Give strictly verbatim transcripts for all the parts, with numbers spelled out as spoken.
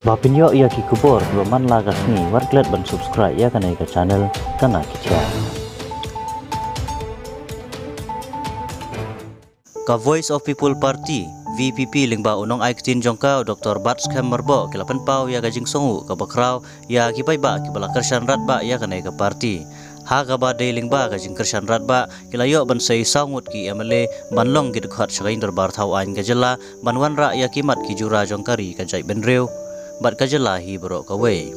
Ba pynïoh ïa ki khubor kiba man la ka sngi, wat klet ban subscribe ïa kane ka channel Kana Ki Khia. Ka Voice of People Party, V P P, lyngba u nongai ktien jong ka, u Doctor Batskhem Myrboh, ki la pynpaw ïa ka jingsngew kaba khraw ïa ki paidbah kiba la kyrshan radbah ïa kane ka party. Ha kaba dei lyngba ka jingkyrshan radbah, ki la ïoh ban sei saw ngut ki M L A ban long ki dkhot sha ka Ïing Dorbar Thaw Aiñ ka jylla, ban wanrah ïa ki mat ki jura jong ka ri ka jaitbynriew bad ka jylla hi baroh kawei.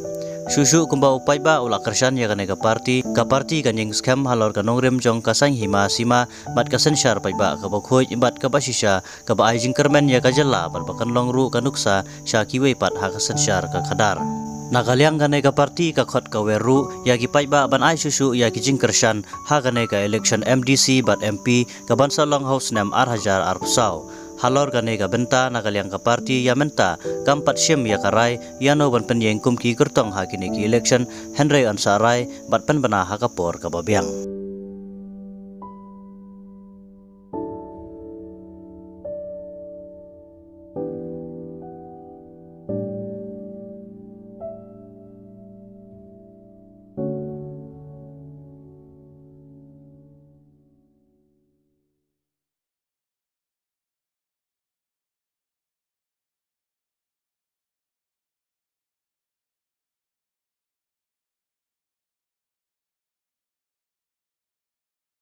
Shuh shuh kumba u paidbah u la kyrshan ïa kane ka party, ka party kan ïeng skhem halor ka nongrim jong ka saiñ hima sima bad ka synshar paidbah kaba khuid bad kaba shisha, kaba ai jingkyrmen ïa ka jylla bad ba kan long ruh ka nuksa sha kiwei pat ha ka synshar ka khadar. Na ka liang kane ka party ka khot ka wer ruh ïa ki paidbah ban ai shuh shuh ïa ki jingkyrshan ha kane ka election M D C bad M P kaban sa long ha u snem ar hajar arphew saw. Halor kane ka bynta, na ka liang ka party ïa mynta kam pat shim ïa ka rai ïano ban pynïeng kum ki kyrtong ha kine ki election, hynrei yn sa rai bad pynbna ha ka por kaba biang.